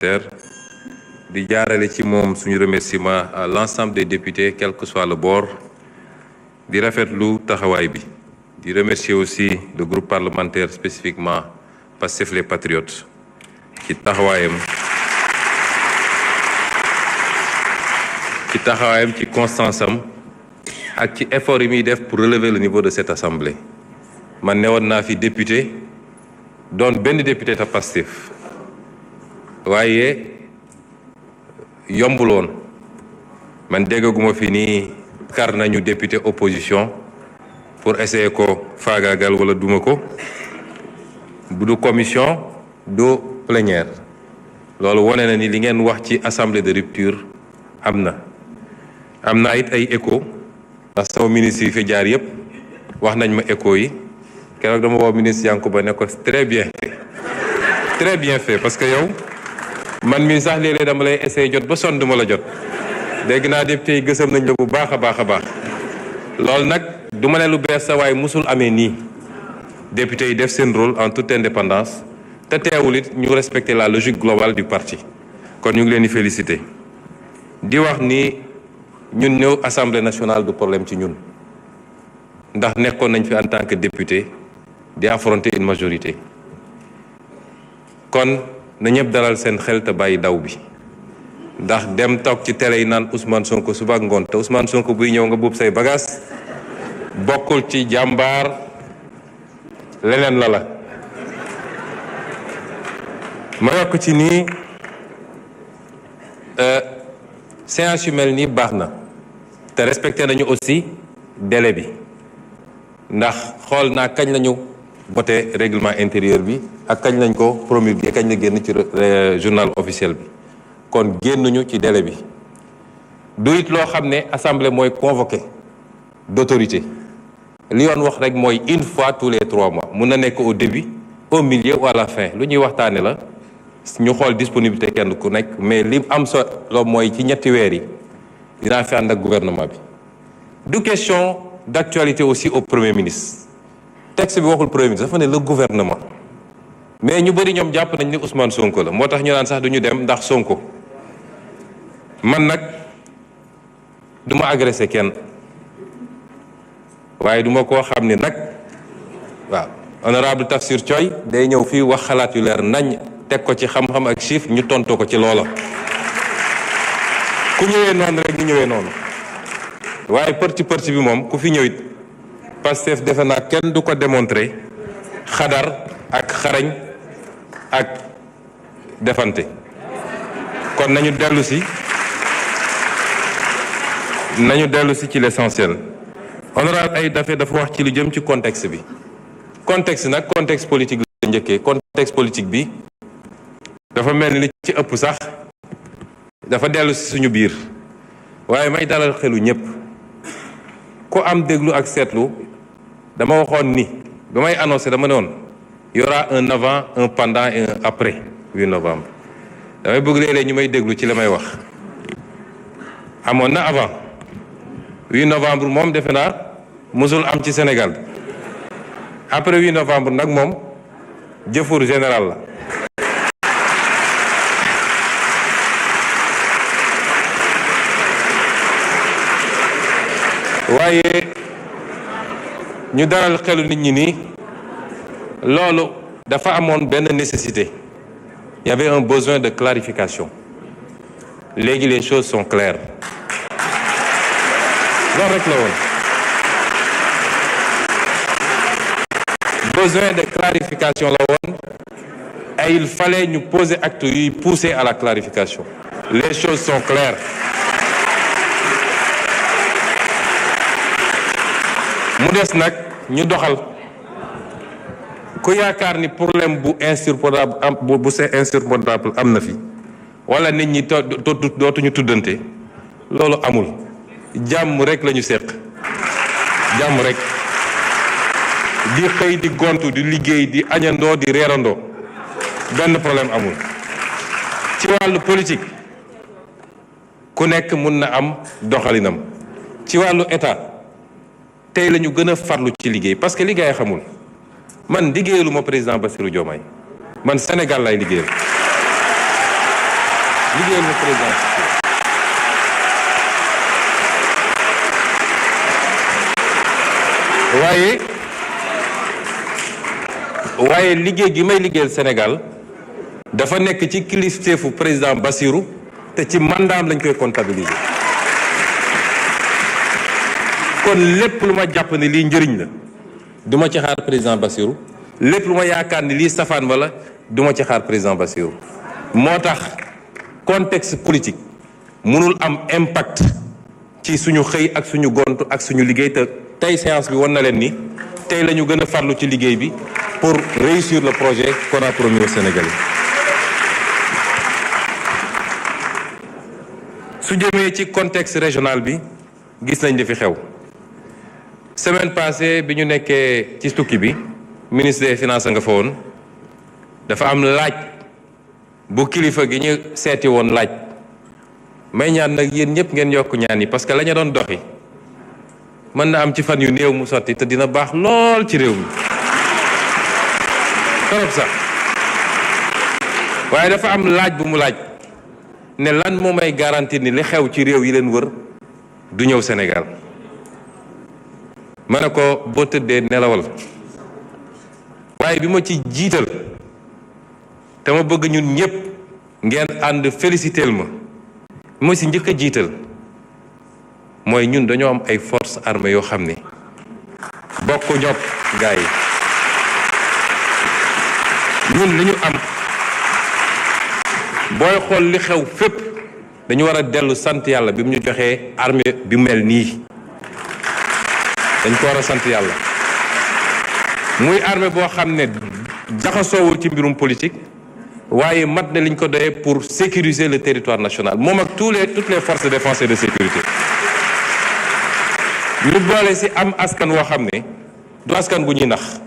di jaarale ci moom suñu remerciement à l'ensemble des députés quel que soit le bord di rafetlu taxawaay bi di remercier aussi le groupe parlementaire spécifiquement Pastef les Patriotes ci taxawaayam ci constance am ak ci effort yi muy def pour relever le niveau de cette assemblée man newoon naa fi député doon benn député ta Pastef waaye yombuloon man déggaguma fi nii kar nañu député opposition pour essayer ko faagaagal wala duma ko bu du commission du plénière loolu wone na ni li ngeen wax ci assemblée de rupture am na it ay écho ndax sama ministre yi fi jaar yépp wax nañ ma écho yi keroog dama woo ministre Yankuba ne ko très bien fait parce que yow man mii sax léeg-léeg dama lay essayer jot ba sonn duma la jot dégg naa député yi gësam nañ la bu baax a baax loolu nag du ma ne lu bees sa waaye musul amee nii député yi def seen rôle en toute indépendance te teewul it ñu respecter la logique globale du parti kon ñu ngi leen di féliciter di wax ni ñun ñëw assemblée nationale du problème ci ñun ndax nekkoon nañ fi en tant que député di affronter une majorité kon na ñëpp dalal seen xel te bàyyi daw bi ndax dem toog ci télé yi naan Ousmane Sonko suba ak ngoon te Ousmane Sonko buy ñëw nga buub say bagages bokkul ci jàmbaar leneen la ma yokk ci nii séance yu mel nii baax na te respecté nañu aussi délai bi ndax xool naa kañ lañu voté règlement intérieur bi ak kañ lañ ko promulgué kañ la génn ci journal officiel bi kon génnuñu ci délai bi du it loo xam ne assemblée mooy convoqué d'autorité li yoon wax rek mooy une fois tous les 3 mois mun na nekk au début au milieu ou à la fin lu ñuy waxtaane la ñu xool disponibilité kenn ku nekk mais li am solo mooy ci ñetti weer yi dinaa fi ànd ak gouvernement bi du question d'actualité aussi au premier ministre texte bi waxul premier ministre dafa ne le gouvernement mais ñu bëri ñoom jàpp nañ ni Ousmane Sonko la moo tax ñu naan sax duñu dem ndax Sonko man nag duma agressé kenn waaye duma koo xam ne nag waaw honorable Tafsir Thioye day ñëw fii wax xalaat yu leer nañ teg ko ci xam-xam ak chiffre ñu tontoo ko ci loola ku ñëwee noonu rek ñu ñëwee noonu waaye parti bi moom ku fi ñëwit Pastef defe naa kenn du ko démontrer xadar ak xarañ ak defante kon nañu dellu si ci l'essentiel honorable ay dafa wax ci lu jëm ci contexte bi contexte nag contexte politique la njëkkee contexte politique bi dafa mel ni li ci ëpp sax dafa dellu si suñu biir waaye may dalal xelu ñépp ku am déglu ak seetlu dama waxoon ni ba may annoncé dama ne woon y aura un avant un pendant et un après 8 novembre damay bëgg léeg-léeg ñu may déglu ci la may wax amoon na avant 8 novembre moom defe naa mosul am ci Sénégal après 8 novembre nag moom jëfur général la waaye ñu dalal xelu nit ñi ni loolu dafa amoon benn nécessité il y avait un besoin de clarification léegi les choses sont claires loolu rek la woon besoin de clarification la woon et il fallait ñu poser acte yuy pousser à la clarification les choses sont claires mu des nag ñu doxal ku yaakaar ni problème bu insurmontable am na fi wala nit ñi dootuñu tuddante loolu amul jàmm rek lañu seq jàmm rek di xëy di gontu di liggéey di añandoo di reerandoo benn problème amul ci wàllu politique ku nekk mun na am doxalinam ci wàllu état tey la ñu gën a farlu ci liggéey parce que liggéey xamul man liggéeyalu ma président Bassirou Diomaye man Sénégal lay liggéeyal liggéeyal na président waaye liggéey gi may liggéeyal Sénégal dafa nekk ci kilifteefu président Bassirou te ci mandaam lañ koy comptabiliser kon lépp lu ma jàpp ne lii njëriñ la duma ci xaar président Bassirou lépp lu ma yaakaar ni lii safaan wala duma ci xaar président Bassirou moo tax contexte politique mënul am impact ci suñu xëy ak suñu gont ak suñu liggéey te tey séance bi wan na leen ni tey la ñu gën a farlu ci liggéey bi pour réussir le projet qu'on a promis aux Sénégalais. su jëmee ci contexte régional bi gis nañ li fi xew semaine passée bi ñu nekkee ci tukki bi ministre des finances nga fa woon dafa am laaj bu kilifa gi ñu seeti woon laaj may ñaan nag yéen ñëpp ngeen yokk ñaan yi parce que la ñu doon doxi mën na am ci fan yu néew mu sotti te dina baax lool ci réew mi torop sax waaye dafa am laaj bu mu laaj ne lan moo may garantir ni li xew ci réew yi leen wër du ñëw Sénégal ma ne ko boo tëddee nelawal waaye bi ma ci jiital te ma bëgg ñun ñëpp ngeen ànd féliciteel ma bi ma si njëkk a jiital mooy ñun dañoo am ay forces armées yoo xam ne bokk ñoog gars yi ñun li ñu am booy xool li xew fépp dañu war a dellu sant yàlla bi mu ñu joxee armée bi mel nii dañ ko war a sant yàlla muy armée boo xam ne jaxasoowul ci mbirum politique waaye mat na liñ ko doyee pour sécuriser le territoire national moom ak toutes les forces de défense et de sécurité ñu boole si am askan woo xam ne du askan bu ñuy nax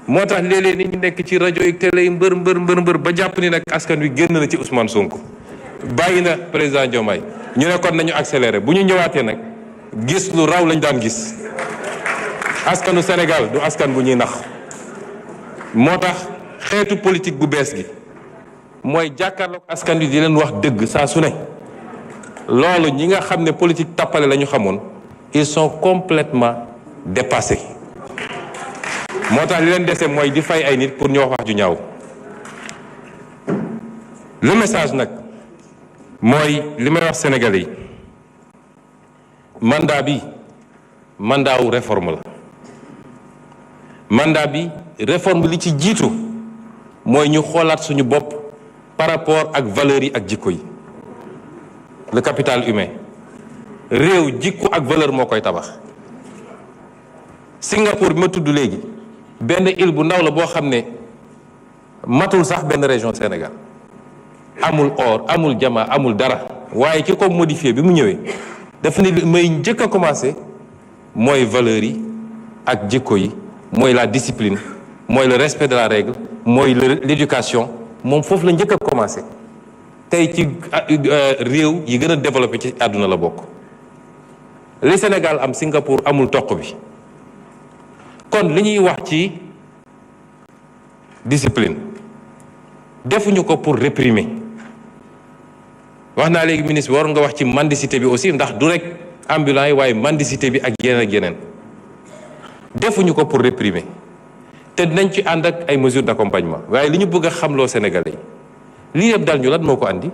moo tax léeg-léeg nit ñu nekk ci rajo yi télé yi mbër ba jàpp ni nag askan wi génn na ci Ousmane Sonko bàyyi na président Diomaye ñu ne kon nañu accéléré bu ñu ñëwaatee nag gis lu raw lañ daan gis askanu Sénégal du askan bu ñuy nax moo tax xeetu politique gu bees gi mooy jàkkaarloog askan wi di leen wax dëgg saa su ne loolu ñi nga xam ne politique tappale la ñu xamoon ils sont complètement dépassés moo tax li leen dese mooy di fay ay nit pour ñu wax ju ñaaw le message nag mooy li may wax Sénégalais yi mandat bi mandat wu réforme la mandat bi réforme li ci jiitu mooy ñu xoolaat suñu bopp par rapport ak valeurs yi ak jikko yi le capital humain réew jikko ak valeur moo koy tabax Singapour bi ma tudd léegi benn île bu ndaw la boo xam ne matul sax benn région Sénégal amul or amul jama amul dara waaye ki ko modifié bi mu ñëwee dafa ne li may njëkk a commencé mooy valeurs yi ak jikko yi mooy la discipline mooy le respect de la règle mooy l'éducation moom foofu la njëkk a commencé tey ci réew yi gën a développé ci àdduna la bokk li Sénégal am Singapour amul toq bi kon li ñuy wax ci discipline defuñu ko pour réprimer wax naa léegi ministre bi war nga wax ci mendicité bi aussi ndax du rek ambulant yi waaye mendicité bi ak yeneen defuñu ko pour réprimer te dinañ ci ànd ak ay mesures d'accompagnement waaye li ñu bëgg a xamloo Sénégalais yi lii yëpp dal ñu lan moo ko andi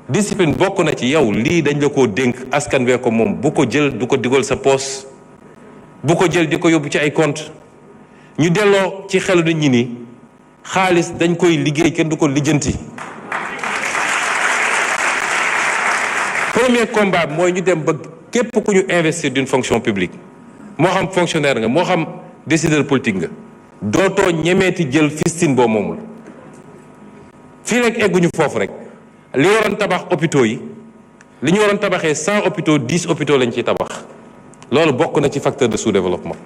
discipline bokk na ci yow lii dañ la koo dénk askan wee ko moom bu ko jël du ko digal sa poos bu ko jël di ko yóbbu ci ay compte ñu delloo ci xelu nit ñi ni xaalis dañ koy liggéey kenn du ko lijjanti. Premier combat mooy ñu dem ba képp ku ñu investir d'une fonction publique moo xam fonctionnaire nga moo xam décideur politique nga dootoo ñemeeti jël fistine boo moomul fii rek egguñu foofu rek li waroon tabax hôpitaux yi li ñu waroon tabaxee 100 hôpitaux 10 hôpitaux lañ ciy tabax loolu bokk na ci facteur de sous-développement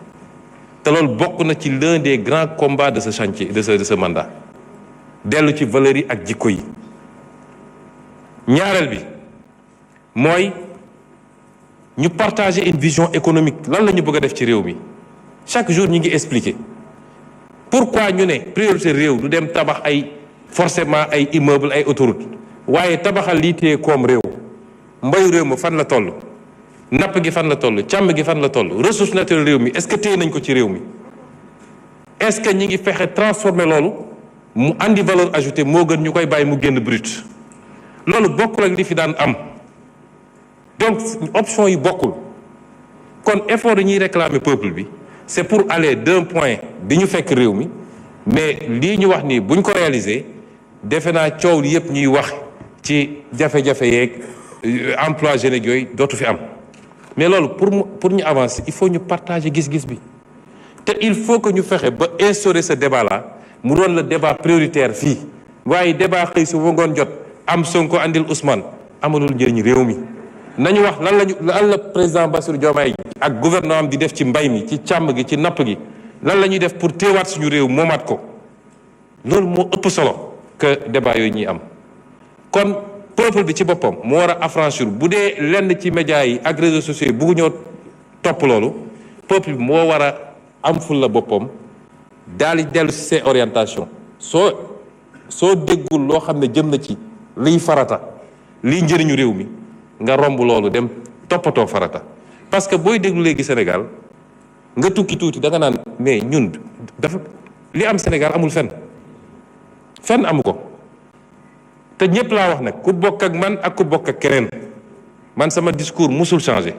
te loolu bokk na ci l'un des grands combats de ce chantier de ce mandat dellu ci valeurs yi ak jikko yi ñaareel bi mooy ñu partager une vision économique lan la ñu bëgg a def ci réew mi chaque jour ñu ngi expliquer pourquoi ñu ne priorité réew du dem tabax ay forcément ay immeuble ay autoroute waaye tabaxal lii téye koom réew mbayu réew ma fan la toll napp gi fan la toll càmm gi fan la toll ressource naturelle réew mi est-ce que téye nañ ko ci réew mi est-ce que ñi ngi fexe transformer loolu mu andi valeur ajoutée moo gën ñu koy bàyyi mu génn brut loolu bokkul ak li fi daan am donc option yi bokkul kon effort yi ñuy réclamer peuple bi c'est pour aller d'un point bi ñu fekk réew mi mais lii ñu wax nii buñ ko réaliser defe naa coow li yëpp ñuy wax ci jafe-jafe yeeg emploi jeunes yooyu dootu fi am mais loolu pour ñu avancer il faut ñu partager gis-gis bi te il faut que ñu fexe ba instaurer ce débat là mu doon le débat prioritaire fii waaye débat xëy su ba ngoon jot am Sonko andil Ousmane amalul njëriñ réew mi nañu wax lan la président Bassirou Diomaye ak gouvernement am di def ci mbay mi ci càmm gi ci napp gi lan la ñuy def pour téewaat suñu réew moomaat ko loolu moo ëpp solo que débat yooyu ñuy am kon peuple bi ci boppam moo war a affranchir bu dee lenn ci médias yi ak réseaux sociaux yi buggu ñoo topp loolu peuple bi moo war a am ful la boppam daal di dellu ci ses orientations soo déggul loo xam ne jëm na ci liy farata liy njëriñu réew mi nga romb loolu dem toppatoo farata parce que booy déglu léegi Sénégal nga tukki tuuti da nga naan mais ñun dafa li am Sénégal amul fenn amu ko te ñëpp laa wax nag ku bokk ak man ak ku bokk ak keneen man sama discours musul changer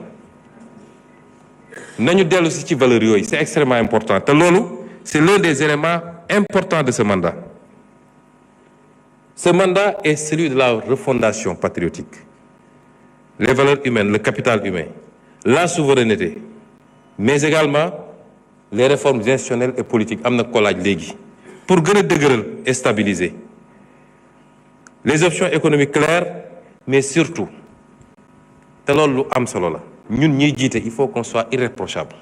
nañu dellu si ci valeurs yooyu c'est extrêmement important te loolu c'est l'un des éléments importants de ce mandat. Ce mandat est celui de la refondation patriotique. Les valeurs humaines, le capital humain, la souveraineté, mais également les réformes institutionnelles et politiques am na ko laaj léegi pour gën a dëgëral et stabiliser les options économiques claires mais surtout te loolu lu am solo la ñun ñiy jiite il faut qu'on soit irréprochable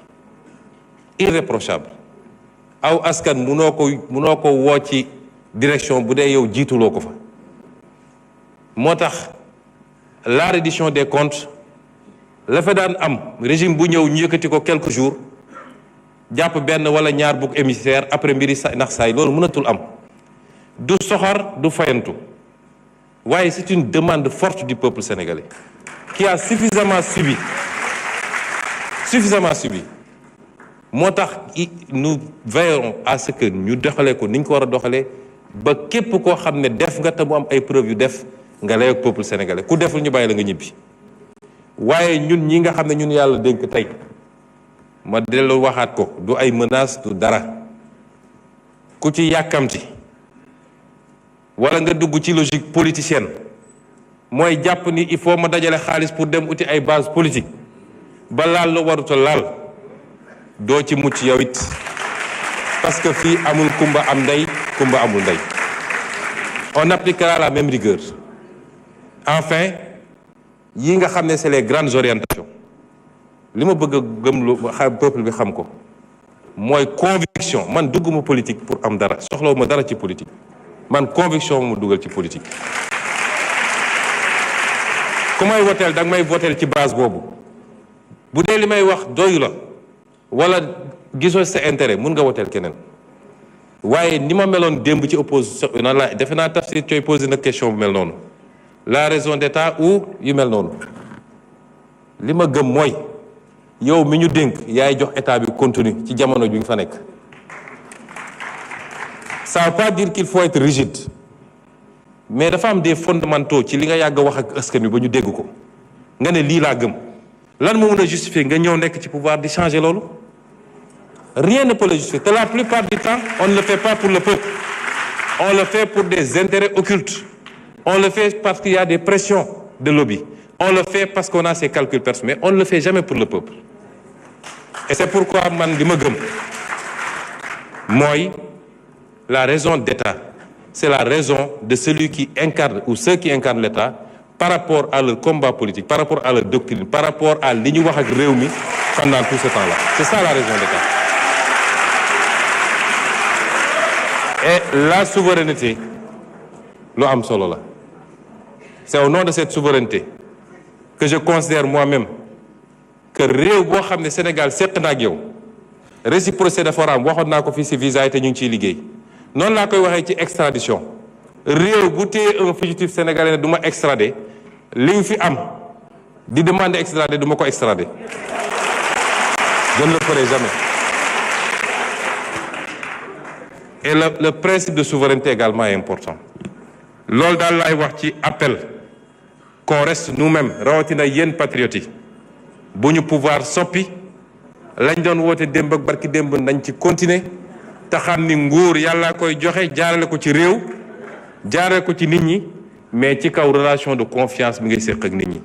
aw askan munoo ko woo ci direction bu dee yow jiituloo ko fa moo tax la reddition des comptes la fa daan am régime bu ñëw ñu yëkkati ko quelques jours jàpp benn wala ñaar bugg émissaire après mbiri ndax saay loolu mënatul am du soxor du fayantu waaye c'est une demande forte du peuple sénégalais qui a suffisamment subi moo tax nous veillerons à ce que ñu doxalee ko ni ñu ko war a doxalee ba képp koo xam ne def nga te mu am ay preuves yu def nga lay ak peuple sénégalais ku deful ñu bàyyi la nga ñibbi waaye ñun ñi nga xam ne ñun yàlla dénk tey ma dellu waxaat ko du ay menaces du dara ku ci yàkkamti wala nga dugg ci logique politicienne mooy jàpp ni il faut ma dajale xaalis pour dem uti ay base politique ba laal la waruta laal doo ci mucc yow it parce que fii amul kumba am ndey kumba amul ndey on appliquera la même rigueur enfin yi nga xam ne c'est les grandes orientations li ma bëgg a gëm xam peuple bi xam ko mooy conviction man dugguma politique pour am dara soxlawuma dara ci politique man conviction ma dugal ci politique ku may woteel da nga may woteel ci base boobu bu dee li may wax doyu la wala gisoo sa intérêt mun nga woteel keneen waaye ni ma meloon démb ci opposition na la defe naa Tafsir Thioye posé na question bu mel noonu la raison d'état ou yu mel noonu li ma gëm mooy yow mi ñu dénk yaay jox état bi contenu ci jamono ju ñu fa nekk ça veut pas dire qu'il faut être rigide mais dafa am des fondamentaux ci li nga yàgg a wax ak askan wi ba ñu dégg ko nga ne lii laa gëm lan moo mën a justifier nga ñëw nekk ci pouvoir di changer loolu rien ne peut le justifier te la plupart du temps on ne le fait pas pour le peuple on le fait pour des intérêts occultes on le fait parce qu'il y a des pressions de lobby on le fait parce qu'on a ses calculs personnels mais on ne le fait jamais pour le peuple et c'est pourquoi man li ma gëm mooy la raison d'État c'est la raison de celui qui incarne ou ceux qui incarnent l'État par rapport à leur combat politique par rapport à leur doctrine par rapport à li ñu wax ak réew mi pendant tout ce temps-là c'est ça la raison d'État et la souveraineté lu am solo la c'est au nom de cette souveraineté que je considère moi-même que réew boo xam ne Sénégal seq na ak yow réciprocité dafa war a am waxoon naa ko fii ci visa yi te ñu ngi ciy liggéey noonu laa koy waxee ci extradition réew bu téye un fugitif sénégalais ne du ma extradé li fi am di demander extradé du ma ko extradé je ne le ferai jamais. Et le principe de souveraineté également est important. loolu daal laay wax ci appel qu'on reste nous-mêmes rawatina yéen patriotes yi bu ñu pouvoir soppi lañ doon woote démb ak barki démb nañ ci continuer te xam ni nguur yàllaa koy joxe jaarale ko ci réew jaarale ko ci nit ñi mais ci kaw relation de confiance bi ngay séq ak nit ñi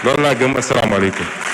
loolu laa gëm asalaamaaleykum.